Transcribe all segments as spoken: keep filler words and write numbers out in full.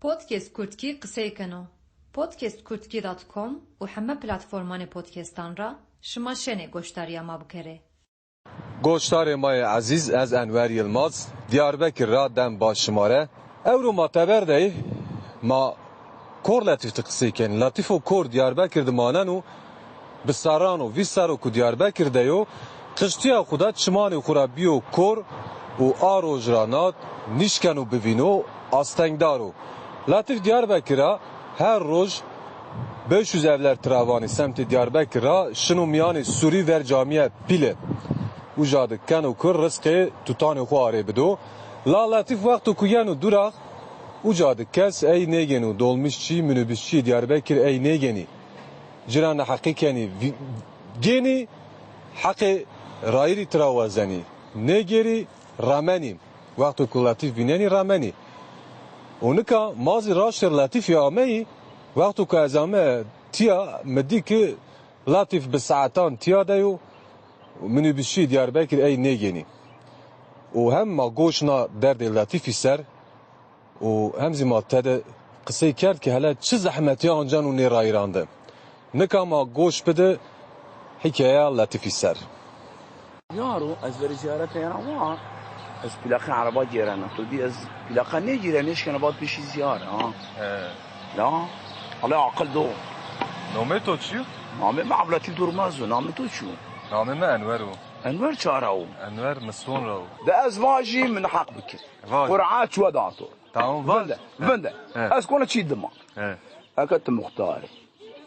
Podcast Kurdkî qisey keno. Podcast Kurdkî dot com û heme platformanê podcastan ra şima şenê goşdariya ma bikerê. Goşdarê ma yê ezîz, ez Enwer Yilmaz, Diyarbekir ra dem baş şima re. Ewro ma teber de yê, ma kor Letîf di qisey kenî. Letîfo kor Diyarbekir di manen û bi serran o, vîst serr o ku Diyarbekir de yo, qijtiya xwe de çimanê xwe re bîyo kor û a roj ra na nîşkeno bivîno, astengdar o. Letîf Diyarbekir ra her roj beş yüz evler tiravanî semtê Diyarbekir ra şino miyanê Sûrî ver camiye Pîle. Uca di keno ku rizqê tutanê xwe arê bido. La Letîf wexto ku yeno dûra, uca di kes ey nêgêno, dolmîşçî, minîbusçî Diyarbekir ey nêgênî. Cira neheqî kenî, vî-, gênî, heqê rayîrî tira wezenî. Nêgêrî, remenî. Wexto ku Letîf vînenî, remenî. Û nika ma zî raştê Letîfî ameyî, wexto ku ez ame tiya, mi dî ki Letîf bi saetan tiya de yo, minîbusçî Diyarbekir ey nêgênî. Û hem ma goş na derdê Letîfî ser, û hem zî ma tede qisey kerd ki hele çi zehmetiya anceno nê rayîrandin. Nika ma goş bide hîkayeya Letîfî ser. Yaro, ez verî ziyarete yana wa, ez plaqê ereba gêrena. Tu dî ez plaqa nêgîre, nêşkena bat pêşî ziyare, ha. He. La, ale aqil do. Namê to çi yo? Namê me Ebdulletîf Durmaz o, namê to çi yo? Namê me Enwer o. Enwer çara o? Enwer Miston ra o. De ez vajî min heq bike. Vaj. Qur'a çi we dato. Tamam, vaj. Vinde, vinde. He. Ez kona çî dima. He. Eke tu muxtar î.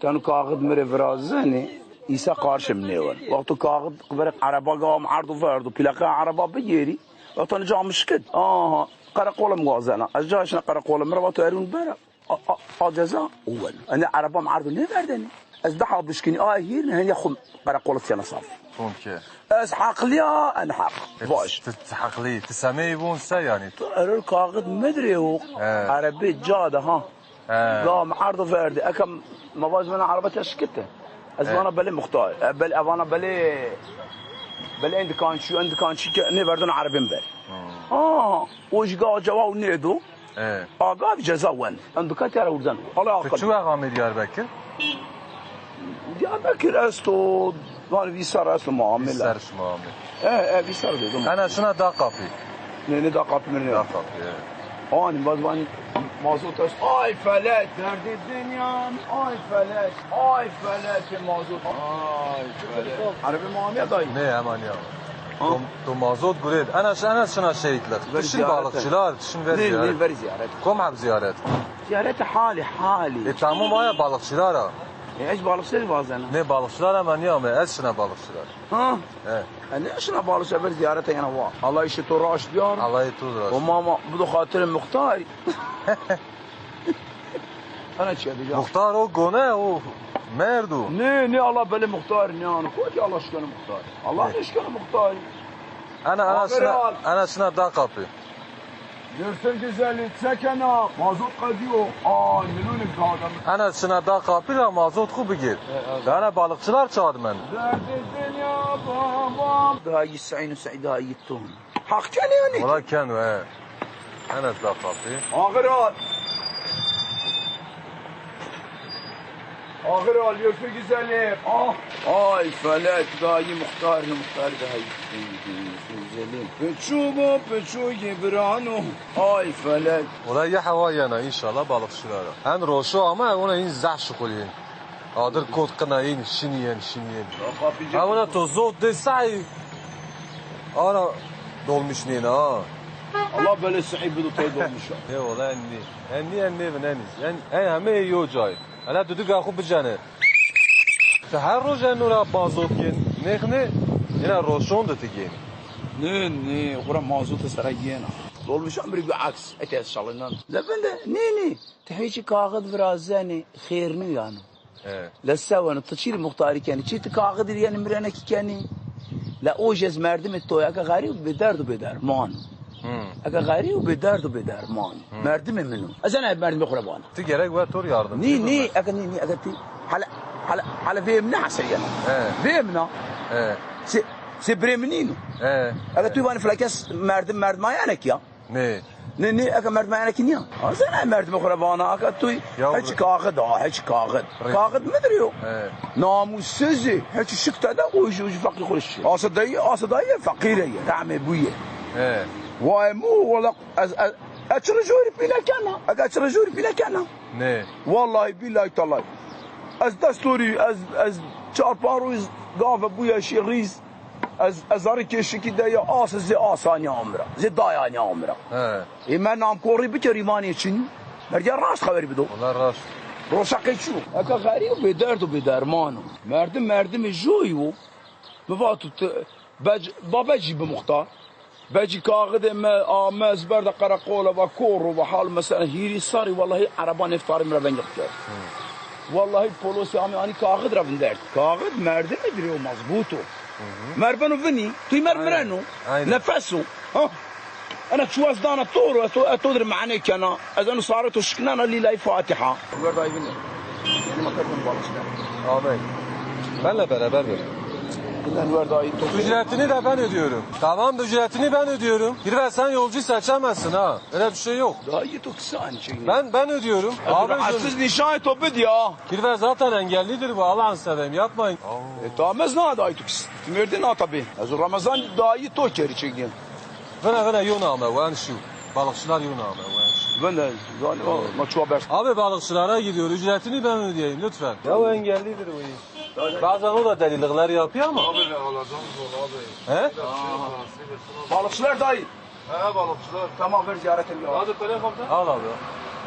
Tenu kaxid mi rê virazenê, îsa qarşê min nêwen. Wexto kaxid qibere ereba gava min erdo verdo, plaqeya ereba bigêrî. Wexto nica min şikit. Aha, qereqola min wazena. Ez ca şina qereqola min re, wexto erûn bere. A, a, a ceza wen. Ene ereba min erdo nêverdenê. Ez daha bişkinî, a hîr ne, henya xwe qereqola siyana saf. Komke. Ez haqliya, en haq. E, Baş. Tu, tu, tu haqlî, tu semeyî bûn se yanî? Tu eror kaxid midrê û He. Erebê ca de ha. He. Ga me erdo verdi. Eke me vaj vana ereba te şikite. Ez He. Vana belê muxtar. E, bel, e, vana belê, belê en dikan çû, en dikan çû ke nê verdin erebê min ber. Hmm. Ha, o ji ga cewa û nêdo. E. Aga bi ceza wen. Em dikate re urden. Allah Tu akıl. Çi wext amê Diyarbekir? Diyarbekir esto, van vî ser esto ma amê Vî la. Ser şima amê. E, e, vî ser dedim. Ana şina da kapî. Ne, ne da kapî ne? Da kapî, e. Ani, baz van mazot est. Ay felek, derdê dinyam, ay felek, ay felek mazot. Ay felek. Erebê ma amê dayı. Ne, hemen ya. Ha? Tu, tu mazot gured. Ana, ana şina şehitlik. Ver Tişin ziyaret. Balıkçılar, tişin ver Ne, ziyaret. Ne, ver ziyaret. Kom hep ziyaret. Ziyaret hali, hali. E, tamam aya balıkçılar ha. E, ez balıkçı bazena. Ne balıkçılar ama niye ama ez şina balıkçılar. Ha? He. E, ne şina balıkçı ver ziyarete yana va. Allah işi to raş diyar. Allah işi to raş. O mama bu da hatırı muhtar. Ana çiye diyeceğim. Muhtar o gone o merdu. Ne, ne Allah beli muhtar ne anı. Koy ki Allah şükür muhtar. Allah ne şükür muhtar. Ana, ana şina, ana şina da kapı. Görsün güzeli, çekena, mazot qediyo. Aa, milûnik dağdan. Ana şina da kapı da mazot xu bigir. Ana balıkçılar çağırdı beni. Derdê dinya babam. Daha yî Seîn û Seîd daha yî ton. Haq ken yani. Wala ken he. Ana da kapı. Ağır at. Ağır alıyorsun güzelim. Ah. Ay felek, dayı muhtar, muhtar dayı. Güzelim. Peço ba, peço ye birano. Ay felek. Ola ya hewa yana inşallah balıkçılara. Hem roşo ama ona in zah şukulin. Adır kot kına in, şiniyen, şiniyen. Ha ona to zot de say. Ana dolmuş neyna ha. Allah böyle sahibi de toy dolmuş ha. Ne ola enni. Enni enni bin enni. En, en heme yo cay. Hele düdük axu bicene. Tu her roj eno ra mazot gên nêxne, yine roşon de tu gên. Ne, ne, xura mazot sera gêna. Dolmuşan bir bir aks, ete şalinan. Levende, ne, ne. Tu hiç kaxid virazenî, xêr nî yano. He. Le seweno, tu çî muxtarî kenî, çî tu kaxid yani mirenekî kenî. Le oj ez merdimê to, eke xerîb bê derd û bê derman. Hmm. Eke xerîb û bê derd û bê derman. Hmm. Merdimê min o. Ez ena merdimê xwe re bana. Tu gerek we tor yardım. Nî, nî, eke nî, nî, eke tu, hele, hele, hele vê min ne hesiriyena. He. Vê min a. He. Se, se birê min nîno. He. Eke tu vanî filakes merdim, merdimayanek ya. Nê. Nê, nê, eke merdmanekî niya. Azena merdimê xwe re vana, eke tu Ya hiç kaxid ha, hiç kaxid. Rê- Kaxid midir yo. He. Namussizî, hiç şik te de o ji, ji feqî xwe şi. Asidayî, asidayî ye, feqîre ye, tahmê bûye. He. Vay mu, wala ez, ez, ez çi rijorî pîle kena. Eke çi rijorî pîle kena. Nê. Wallahî, bîlahî, talahî. Ez destorî, ez, ez çar panc rûz gave bûye şî rîz. Ez, ez zarê kêşikî de ya as, zê asaniya omra. Zê dayaniya omra. He. Ê me namkorî bikerî manê çin. Merdiya rast xeberî bido. Wala rast. Roşaqê çû. Eka xerî û bêderd û bêderman o. Merdim merdimê joyî o. Bi va tu ti, bec, ba becî bi muxtar. Becî kaxidê me, a me ez ber de qereqola va kor û va hal mesela hîrî sarî wallahî ereba neftarê min re vengix kir. Wallahî polosê amê anî kaxid re vindert. Kaxid merdimê dirê û mezbût o. Mer beno vinî, tu mer mireno. Aynen. Nefes o. Ha? Ena çuwas dana tor o, eto, eto dir mane kena. Ez eno sare to şiknana lîlayî Fatiha. Werdayî vinî. Yeni makarnanın balıkçı. Amin. Benle beraber bir. Bundan werdayî to. Ücretini de ben ödüyorum. Tamam, ücretini ben ödüyorum. Kirve, sen yolcu seçemezsin ha. Öyle bir şey yok. Daha iyi to kısa aynı şey. Ben, ben ödüyorum. Abi, rahatsız nişan to bid ya. Kirve zaten engellidir bu. Allah'ını seveyim, yapmayın. E, tamam, ez na daha iyi to kısa. Timerde na tabi. Ez Ramazan daha iyi to keri çekti. Vena, vena, yo name, wen şu. Balıkçılar yo name, wen şu. Vena, yani o, ma çuwa ber. Abi balıkçılara gidiyor, ücretini ben ödeyeyim lütfen. Ya o engellidir bu. Bazen o da delilikler yapıyor ama. Abi ben alacağım zor abi. He? Balıkçılar dayı. He, balıkçılar. Tamam, ver ziyaret edin. Hadi telefon. Al abi.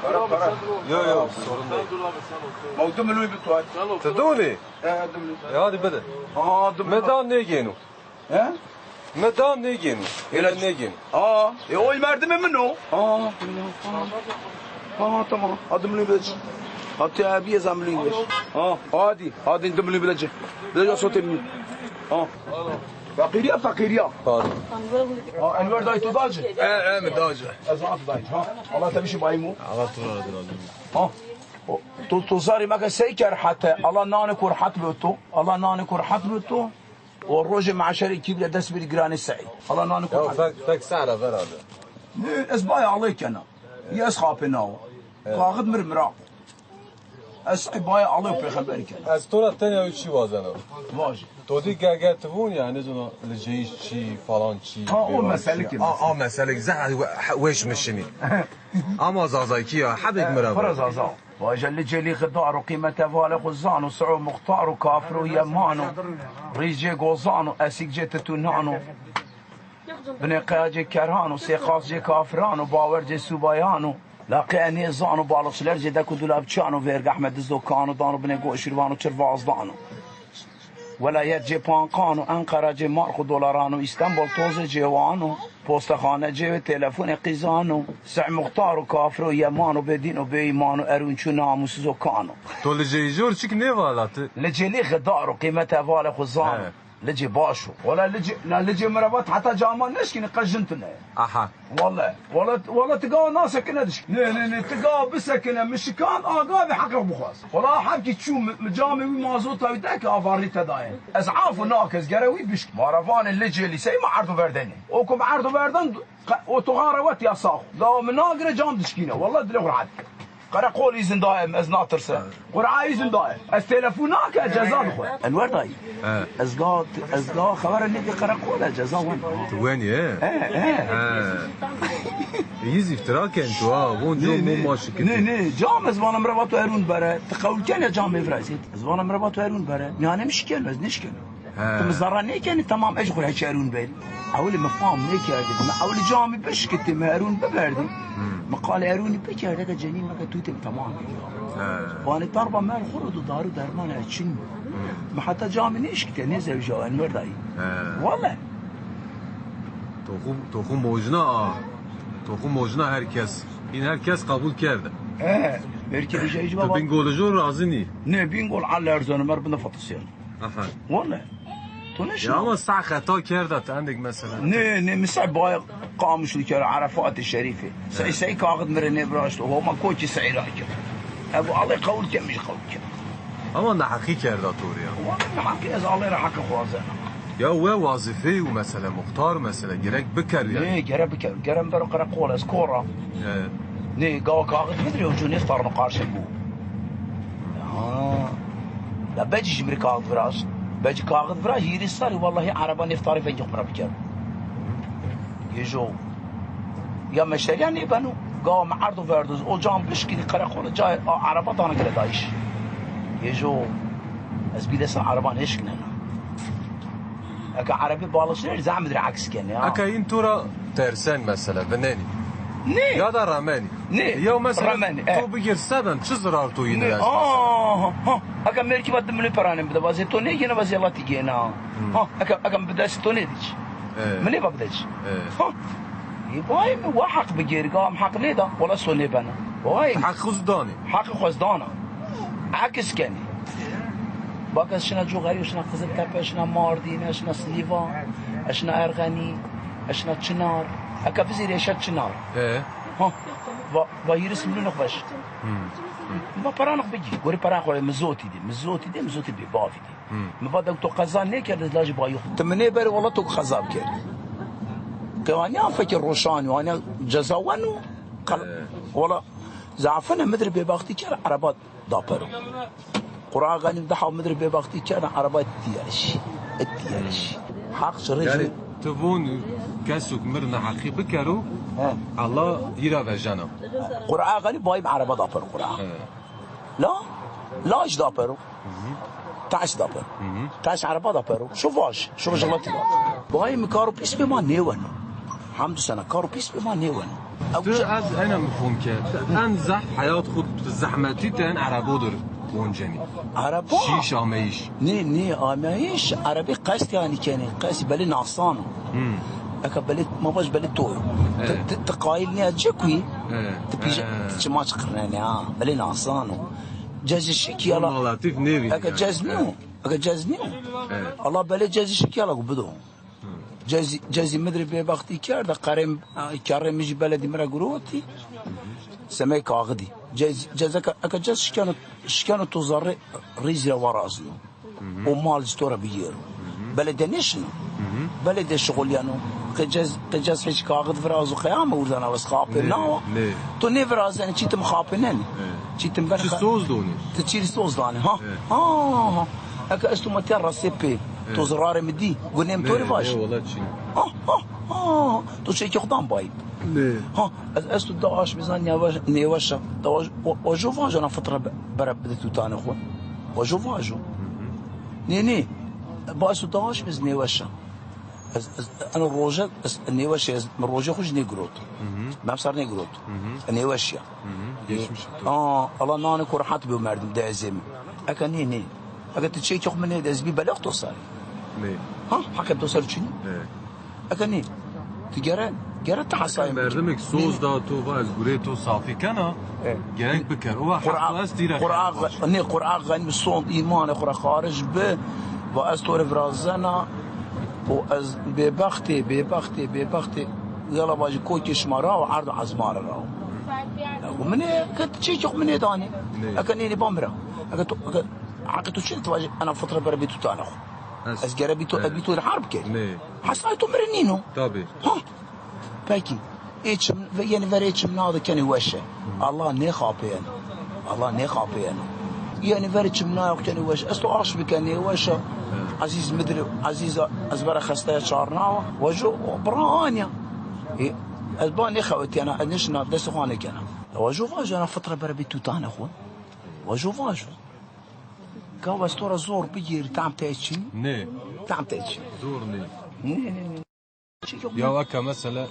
Para, para. Yok, yok, sorun değil. Dur abi, sen otur. Mevdu milû bi tuat. Sen otur. Te dûnî? He, dimlû. E, hadi bide. Aa, dimlû. Me dan nêgêno. He? Me dan nêgêno. Ele nêgêno. Aa, e, oy merdimê min o. Aa, tamam. Aa, tamam. Hadi milû bilecek. Hadi abi, ez milû bilecek. Aa, hadi. Hadi dimlû bilecek. Bilecek sotê min. Aa. Fakiriya, fakiriya. Pardon. Aa, Enver dayı tu dacı. E, e, mi dacı. Ez at dayı. Ha. Allah te bir şey bayım o. Allah tu razı olsun. Ha. O, tu, tu zarî meke sey ker hete. Allah nane kur hat bi tu. Allah nane kur hat bi tu. O rojê meşerê kî bile dest bir girane sey. Allah nane kur hat. Ya fek, fek sehra ver abi. Ne, ez baya alay kena. Ya ez xapê nawa. Kaxit mir miraq. Ez sey baya alay pêxember kena. Ez tora tenya wî çi wazena. Vaj. To dî gege tivûn ya, ne zona liceyî çi, falan çi. Ha, o mesele ki. A, a mesele ki. Zehra we-, he-, weş mişini. Ama Zazakî ya, hebek mira. Para Zaza. Vaje licê lî xidar û qîmete valê xwe zan û si'o muxtar û kafir û yeman û rîz cê gozan û esîk cê titûnan û binê qeya cê kerhan û sêqas cê kafiran û bawer cê sûbayan û laqê enê zan û balıkçılar cê dek û dulabçan û vêrgeh me diz do kan û dan û binê go şirvan û çirvaz dan û. Welayet cê pankan û Enqera cê mark û dolaran û Îstenbol tozê cê wan û postexane cê wê telefonê qîzan û seh muxtar û kafir û yeman û bêdîn û bêîman û erûnçû namûsiz û kan û. To licê îjor çik nêvala ti? Licê lî xidar û qîmete valê xwe zan û. He. Licê baş û. Wela licê, la licê mirevat heta caman neşkîne qe jin tune. Aha. Wele, wele, wele ti gava nasekine dişk. Nê, nê, nê, ti gava bisekine, mi şikan, a gavê heqê xwe bixwaz. Wele hebkî çû mi, mi camê wî mazota wî deke avarî te daye. Ez afû nake, ez gere wî bişk. Maravanê licê lîseyî me erdo verdenê. O ku me erdo verden, qe-, otoxan re wet ya sax. Gava min nagire cam dişkîne. Wele dilê xwe rehet. Qereqol îzin daye, ez natirse. Qur'a îzin daye. Ez telefon nake, ceza dixwe. Enwer dayî. He. Ez ga, ez ga xebera nêdî qereqol e, ceza wen. Tu wenî, he? He, he. He. Yîz îftira ken tu ha, von cam bo ma şikit. Nê, nê, cam ez vana mirava tu erûn bere. Tu qewul ken ya cam evra zêd. Ez vana mirava tu erûn bere. Miyanê min şiken, ez nêşken. He. Tu min zerra nêkenî, temam, ez ji xwe heçerûn bêl. Ewilî min fam nêkerdî. Min ewilî camî bişkitî, min erûn biberdî. Hmm. Min qalê erûnî bikerdî, ke cenî me ke tu tê min temam bî. He. Vanê tarba me xwe ro du daru derman e çin. Hmm. Min heta camî nêşkite, nêzewja Enwer dayî. He. Wele. Toxum, toxum mojna a. Toxum mojna herkes. În herkes kabul kerde. He. Belki bir şey. Tu Bingol'u razı nî. Ne Bingol, Allah erzonu, mer binde fatasyon. Aha. Wele. Tu ne Ya ama sah xeta kerda te endek mesela. Ne, ne, misal baya Qamişli kere Arafat-ı Şerifi. Sey, sey kaxit mire ne viraşt, homa koçi sey rakir. Ebu Allah kabul kemiş kabul ker. Ama ne haqî kerda tor ya. Wele ne haqî ez Allah ra haqî xwazena. Ya we wazîfeyê û mesele muxtar mesele gerek bikeru yani. Nê, gere bikeru. Gere min bero qereqol, ez kor a. He. Nê, gawa kaxit bidire û cû nêftarno qarşê bû. Ha. Ya becî ji min re kaxit viraz. Becî kaxit viraz, hîrî serî wellahî ereba nêftarê vengê xwe min re bikeru. Gêjo. Ya meşteriya nêbeno. Gawa me erdo verdo, o can bişkînî qereqol, cayê a ereba dana gele dayîş. Gêjo. Ez bîle ser ereba nêşiknena. Eke erebî balışır, zahmet re aks kene ya. Eke in tora tersen mesela, bineni. Ne? Ya da ramenî. Ne? Ya mesela ramenî, e. To bigir sebem, çi zirar to yine? Ne? Aa, ha. Eke merkî va di milyon peranem bide, vazê to ne gene, vazê Allah ti gene. Hmm. Ha, eke, eke bidesi to ne diç. E. Mine va bideci. E. Ha. E, vay mi, wa haq bigir, gam haq ne da, wala so ne bena. Vay. Haq xuz dani. Haq xuz dana. Aks kene. Bak, ez şina Coxerî, şina Qiziltepe, şina Mardîn, şina Silîvan, şina Erxenî, şina Çinar. Eke vizîrê şe Çinar. E? Ha, va, va hîris milyon xweş. Hmm. Ma peranak bigî. Gorî peran xwe, mizotî de, mizotî de, mizotî bê bavî de. Hmm. Mi va dewk to qeza nêkerd, ez lajî bayî xwe. Ti min ê berê wela to qeza bikerî. Qewaniya fekir roşanî, waniya ceza weno. Qal-, e, wela zafine midir bêbaxtî ker, ereba dapero. Qur'a Xanî daha midir bêbaxtî kena, ereba tiyerişî. Tiyerişî. Haq çi rêjî. Yani, tu von kesuk mir neheqî bikero, he, Allah hîra vejena. Qur'a Xanî bayî ereba dapero Qur'a. He. La, laj dapero. Taş dapero. Taş ereba dapero. Şu vaj, şu vaj Allah tiyerişî. Bayî mi kar û pîs pê ma nêweno. Hamdû sena kar û pîs pê ma nêweno. Tu, ez ena mifhûm ke. En zehf heyat xwe zehmetî te en erebo dir boncenî. Erebo? Şîş ameyîş. Nê, nê, ameyîş, erebî qest yanî kenî, qest belê nasan o. Hmm. Eke belê, ma baş belê to yo. Evet. Ti, ti, ti qayîl nîya cik wî, evet, ti pîje, evet, ti çima çiqirnenê ha, belê nasan o. Cezî şikî ala. Latîf nêvî. Eke yani. Cez nîyo, evet, eke cez nîyo. Evet. Allah belê cezî şikî ala ku bido. Cezî, cezî midirê bêbextî kerde, qerê, kerrê min jî beledî min re girotî. Semey kaxidî. Cez, cez eke, eke cez şikeno, şikeno to zerrê rîzî re warazno. Û mal ji to re bigêro. Belê de nêşino. Belê de şixuliyeno. Qê cez, qê cez hiç kaxid virazo qeyame û zana wes xapê nawa. To nêvirazenî, çî tim xapê nenî. Çî tim ber. Çi soz donî? Ti çî soz danî, ha? Ha, ha. Eke ez tu metiya rastê pê. To zirarê mi dî, gunê mi torî vaj. Ne, wala çi. Ha, ha, ha. Tu çekî xudan bayî. Ne. Ha, ez, ez tu daş bizan nêweş, nêweşa. Daş, o, o jo vajo na fitra be-, bere bide tutanê xwe. O jo vajo. Ne, ne. Ba ez tu daş biz nêweşa. Ez, ez, eno roje, ez nêweşe, ez, mi roje xwe jî nêgirot. Mem ser nêgirot. Nêweşiya. Geçmiş olsun. Aa, Allah nanê ku rehat bi merdim de ezê min. Eke nê, nê. Eke tu çekî xwe min nêde, ez bî belex to ser. Ne. Ha, heqê to ser çinî. Ne. Eke nê. Tu gere, gere tu hesayê min. Merdimek soz da to va ez gurê to safî kena. E. Gerek biker. O va Qur'a-, heq to ez tîre Qur'a-, xeyr baş. Ne, Qur'a Xanî son îmanê xwe re xaric bi. Va ez to re virazena. Û ez bêbextê, bêbextê, bêbextê. Yala bajî kokê şima ra û erd û ezma re ra. Ya, û min ê, ke tu çekî xwe min ê danî. Ne. Eke nê, nê ba min ra. Eke tu, eke, heqê tu çi tu vajî, ena fitra bere bê tutana xwe. Ez, ez gere bî to, e, ez bî to li harb kir. Ne. Hesayê to min re nîno. Tabii. Ha. Pekî. Ê çim, ve-, yenî verê çim nade kenê weş e. Allah nêxapeyeno. Allah nêxapeyeno. Yenî verê çim nayok kenê weş. Ez to aş bikenê weş e. Ezîz midir, ezîz e, ez bera xesteye çar nawa. Wejo, o bira aniya. Ê, ez ba nêxewetiyena, ez nêşina destê xwe nêkena. Wejo vajo ena fitra bere bê tutane xwe. Wejo vajo. Ka westora zor bigêrî, tam te çin? Ne. Tam te çin? Zor ne. Ne, ne, ne. Ya weke mesele,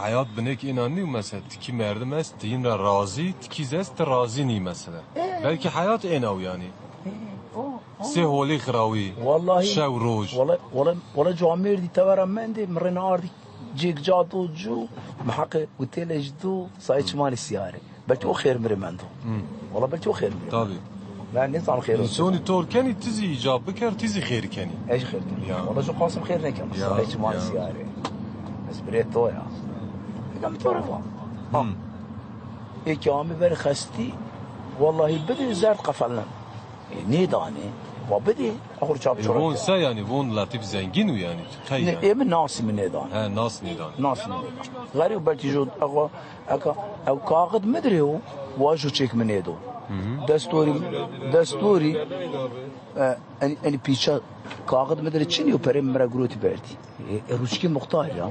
heyat binek êna nî û mesele, tikî merdim est, tiyîn re razî, tikî zest ti razî nî mesele. Belkî heyat êna û yanî. Sê holî xirawî, şew roj. Wala, wala, wala camêrdî tevera mendê, mi rê neardî cêk ca do cû, mi heqê witêle ji do, sayê çimanê siyarê. Belkî o xêr mirê mendo. Wala belkî o xêr mirê. Tabii. Ben ne zaman xêr olsun. Sonî tor kenî, tizî îcab biker, tizî xêr kenî. Ez xêr kenî. Ya. Wala şu qasim xêr nekem. Ya, sayê çimanê siyarê. Ez birê to ya. Eka mi to re va. Ha. Ê ki amî ver xestî, wallahî bidin zerd qefelnen. Ê, nêdanê. Va bidê, axur çap Ê, von çorek. Se yani, von Latif zengin û yani, qey Ne, yani. Ê min nasî min nêdan. He, nas nêdan. Nasî min nêdan. Xerîb belkî jo, ewa, eka, ew kaxid midrê û, wa jo çêk min nêdo. Hı hı. Destorî, destorî, e, en, en pîça kaxid midrê çinî û perê min mira girotî berdî. E, e, rûçkî muxtarî ya.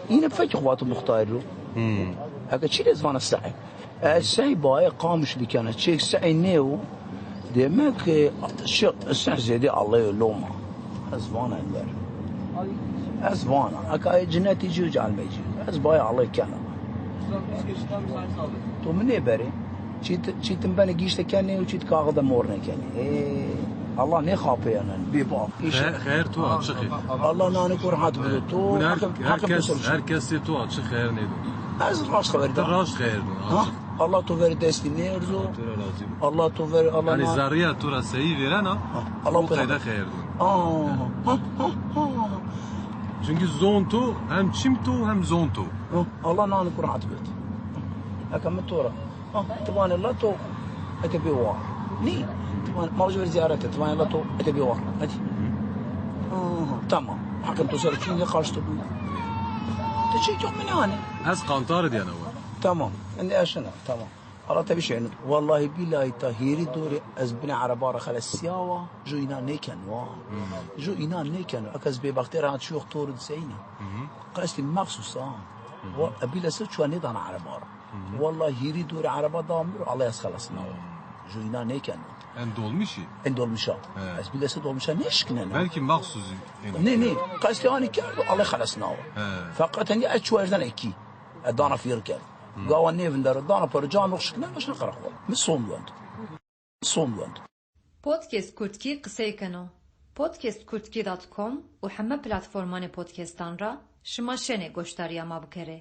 Yine fekî xwat muxtarî ro. Hmm. Eke çi lê zivana sehî. E, sehî baye qamiş bikene. Çêk sehî nêyo. Demek ki şi, seh zêdê Allah'ı loma. Ez vana Enver. Ez vana. Eke ay cinetî cî û cehelmê cî. Ez baye Allah kena. Tu min nêberê. Çît, çît min benê gîşte kenê û çît kaxide mor nekenê. Ê, Allah nêxapeyenen, bêbav. Xeyr, xeyr tu açık et. Allah nanê ku rahat bide. Tu Hûn her, heqim, heqim herkes, herkesê tu açık xeyr nêdo. Ez raşt xeber Tu da. Raşt xeyr do. Ha? Açık. Allah tu ver destî nêerzo. Tu ra razî bo. Allah tu ver, Allah Yani na- zerriya tu ra seyî vêrena. Ha, Allah O tu qeyde xeyr do. Aa, ha, ha, ha. Çünkü zon tu hem çim tu hem zon tu. Ha, Allah nanê ku rahat bide. Heka min tu ra. Ha, tu vanê la to ete bê war. Nî. Tu van, mal ji ber ziyaret e. Tu vanê la to ete bê war. Hadi. Aha, tamam. Heqim tu ser çûn ya qarşî tu bû. Tu çi yok min yani? Ez qantar diyene we. Tamam. Indi eşena. Tamam. Allah te bişên. Vallahi billahi ta hêrî dorê ez binê ereba re xelesiyawa. Ju înan nêken wa. Ju înan nêken. Ek ez bêbextê re hat çi yok tor diseyna. Qestî mexsus ha. Wa, e bile se çuwa nêdana ereba re. Walla hîrî dorê ereba da mir, Allah ez xelasnawa. Ju îna nêken. En dolmuşî? En dolmuşa. He. Ez bile se dolmuşa nêşkinen. Belkî maxsûzî. Nê, nê. Qestê anî kerdo, Allah xelasnawa. He. Feqet hengî ez çû erden ekî. E dana fîr kerd. Gawa nêvindero, dana pere, camê xwe şikinen, başına qereqol. Min som wend. Som wend. Podcast Kurdkî qisey keno. Podcast Kurdkî dot com û heme platformanê podcastan ra şima şenê goşdariya ma bikerê.